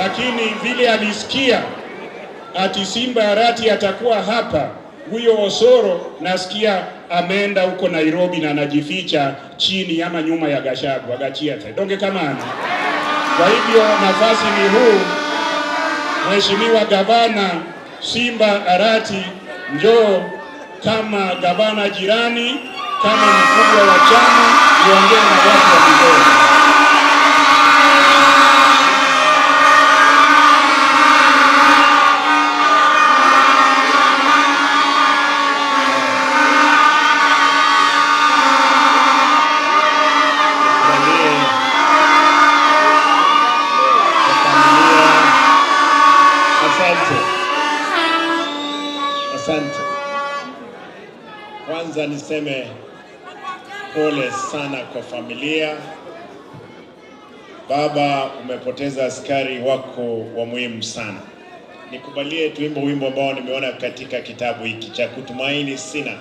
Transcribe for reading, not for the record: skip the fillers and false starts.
Lakini vile alisikia ati Simba Arati atakuwa hapa, huyo Osoro nasikia ameenda huko Nairobi na anajificha chini ama nyuma ya Gachagua, Gachiete donge kamano. Kwa hivyo nafasi ni huu, Mheshimiwa Gavana Simba Arati, njoo kama gavana jirani, kama mkubwa wa chama, uongee na watu wa Migori. Nikubalie kwa familia. Asante, asante. Kwanza niseme pole sana kwa familia. Baba, umepoteza askari wako wa muhimu sana. Nikubalie tuimbe wimbo ambao nimeona katika kitabu hiki cha Kutumaini Sina.